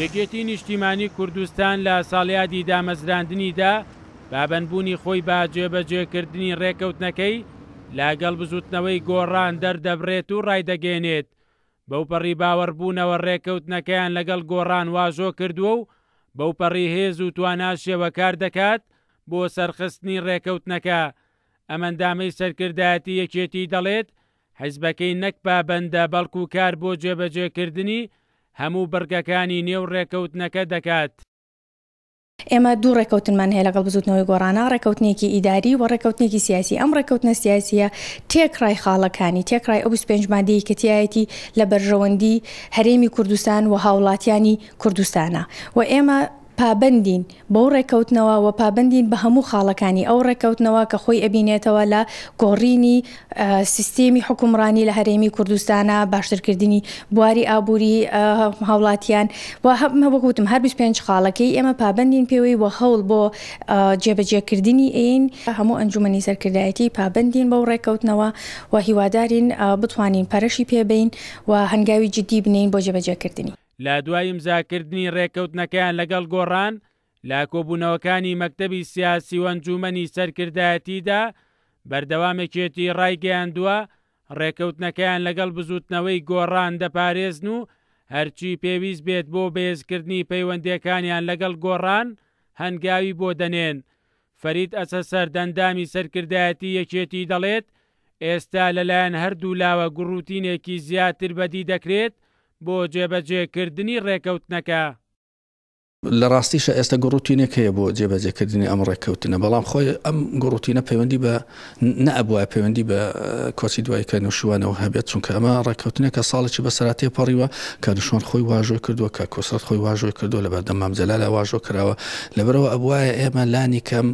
یەکێتی نیشتیمانی کوردستان لە ساڵیادی دامەزراندنیدا پابەندبوونی خۆی بە جێبەجێکردنی ڕێککەوتنەکەی لەگەڵ بزوتنەوەی گۆڕان دەردەبڕێت و ڕایدەگەیەنێت، بەوپەڕی باوەڕبوونەوە ڕێککەوتنەکەیان لەگەڵ گۆڕان واژۆ کردووە و بەوپەڕی هێز و تواناشیەوە کاردەکات بۆ سەرخستنی ڕێککەوتنەکە. ئەم ئەندامەی سەرکردایەتی یەکێتی دەڵێت، حیزبەکەی نەک پابەندە بەڵکو کار بۆ جێبەجێکردنی هەموو بڕگەکانی نێو ڕێککەوتنەکە دەکات. ئێمە دوو ڕێککەوتنمان هەیە لەگەڵ بزوتنەوەی گۆڕانا، ڕێککەوتنێکی ئیداری و ڕێککەوتنێکی سیاسی، ئەم ڕێککەوتنە سیاسییە تێکڕای خاڵەکانی، تێکڕای ئەو 25 مادەیەی کە تیایەتی لە بەرژەوەندی هەرێمی کوردستان و هاوڵاتیانی کوردستانە و ئێمە پابەندین بەو ڕێککەوتنەوە و پابەندین بە هەموو خاڵەکانی ئەو ڕێککەوتنەوە کە خۆی ئەبینێتەوە لە گۆڕینی سیستێمی حوکمڕانی لە هەرێمی کوردستانا، باشترکردنی بواری ئابووری هاوڵاتیان و وەک وتم هەر 25 خاڵەکەی ئێمە پابەندین پێوەی و هەوڵ بۆ جێبەجێکردنی ئەین. هەموو ئەنجومەنی سەرکردایەتی پابەندین بەو ڕێککەوتنەوە و هیوادارین بتوانین پەرەشی پێبەین و هەنگاوی جدی بنێین بۆ جێبەجێکردنی. لە دوای ئیمزاکردنی ڕێککەوتنەکەیان لەگەڵ گۆڕان، لە کۆبوونەوەکانی مەکتەبی سیاسی و ئەنجوومەنی سەرکردایەتیدا بەردەوام یەکێتی ڕایگەیاندووە، ڕێککەوتنەکەیان لەگەڵ بزووتنەوەی گۆڕان دەپارێزن و هەرچی پێویست بێت بۆ بەهێزکردنی پەیوەندییەکانیان لەگەڵ گۆڕان هەنگاوی بۆ دەنێن. فەرید ئەسەسەرد ئەندامی سەرکردایەتی یەکێتی دەڵێت، ئێستا لەلایەن هەردوولاوە گوڕوتینێکی زیاتر بەدی دەکرێت بۆ جێبەجێکردنی ڕێککەوتنەکە. لە ڕاستیشا ئێستا گوڕوتینێک هەیە بۆ جێبەجێکردنی ئەم ڕێککەوتنە، بەڵام خۆی ئەم گوڕوتینە پەیوەندی بە نەئەبوایە پەیوەندی بە کۆچی دوای کە نەوشیروانەوە هەبێت، چونکە ئەمە ڕێککەوتنێکە ساڵێکی بەسەرا تێپەڕیوە، کە نەوشیروان خۆی واژۆی کردووە، کە کۆسرەت خۆی واژۆی کردووە، لەبەردەم مام جەلالا واژۆ کراوە، لەبەرئەوە ئەبوایە ئێمە لانی کەم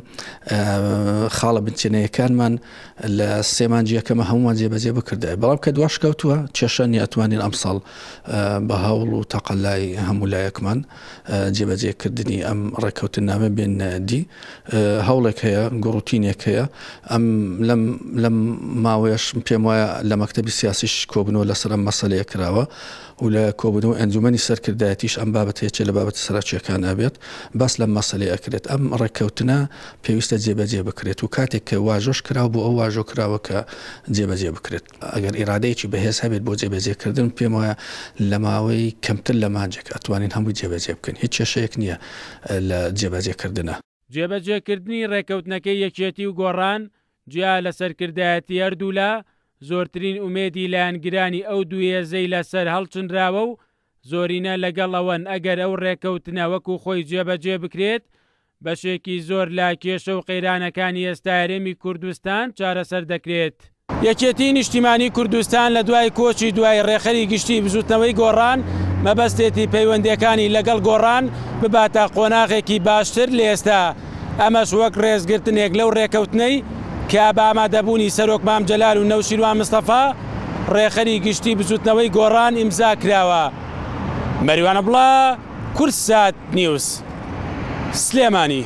خاڵە بنچینەیەکانمان لە سێ مانگی یەکەمە هەموومان جێبەجێ بکردایە، بەڵام کە دواش کەوتووە کێشە نییە، ئەتوانین ئەمساڵ بە هەوڵ و تەقەلای هەموو لایەکمان جێبەجێ کردنی ئەم ڕێککەوتننامە بێننە دی. هەوڵێک هەیە، گوڕوتینێک هەیە. ئەم لەم لەم ماوەیەش پێم وایە لە مەکتەبی سیاسیش کۆبوونەوە لەسەر ئەم مەسەلەیە کراوە و لە کۆبوونەوەی ئەنجومەنی سەرکردایەتیش ئەم بابەتە یەکێ لە بابەتە سەرەکییەکان ئەبێت. باس لەم مەسەلەیە ئەکرێت. ئەم ڕێککەوتنە پێویستە جێبەجێ بکرێت و کاتێک کە واژۆش کراوە بۆ ئەو واژۆ کراوە کە جێبەجێ بکرێت. ئەگەر ئیرادەیەکی بەهێز هەبێت بۆ جێبەجێکردن، پێم وایە لە ماوەی کەمتر لە مانگێک ئەتوانین هەمووی جێبەجێ بکەین. هیچ کێشەیەک نییە لە جێبەجێکردنا. جێبەجێکردنی ڕێکەوتنەکەی یەکێتی و گۆڕان، جیا لە سەرکردایەتی هەردوولا، زۆرترین ئومێدی لایەنگرانی ئەو دوو هێزەی لەسەر هەڵچنراوە و زۆرینە لەگەڵ ئەوەن ئەگەر ئەو ڕێکەوتنە وەکو خۆی جێبەجێ بکرێت، بەشێکی زۆر لە کێشە و قەیرانەکانی ئێستای هەرێمی کوردستان چارەسەر دەکرێت. یەکێتیی نیشتیمانیی کوردستان لە دوای کۆچی دوای ڕێکخەری گشتیی بزووتنەوەی گۆڕان، مەبەستێتی پەیوەندییەکانی لەگەڵ گۆڕان بباتە قۆناغێکی باشتر لە ئێستا، ئەمەش وەک ڕێزگرتنێک لەو ڕێکەوتنەی کە بە ئامادەبوونی سەرۆک مام جەلال و نەوشیروان مستەفا، ڕێکخەری گشتیی بزووتنەوەی گۆڕان ئیمزا کراوە. مەریوان عەبدوڵا، کوردسات نیوز، سلێمانی.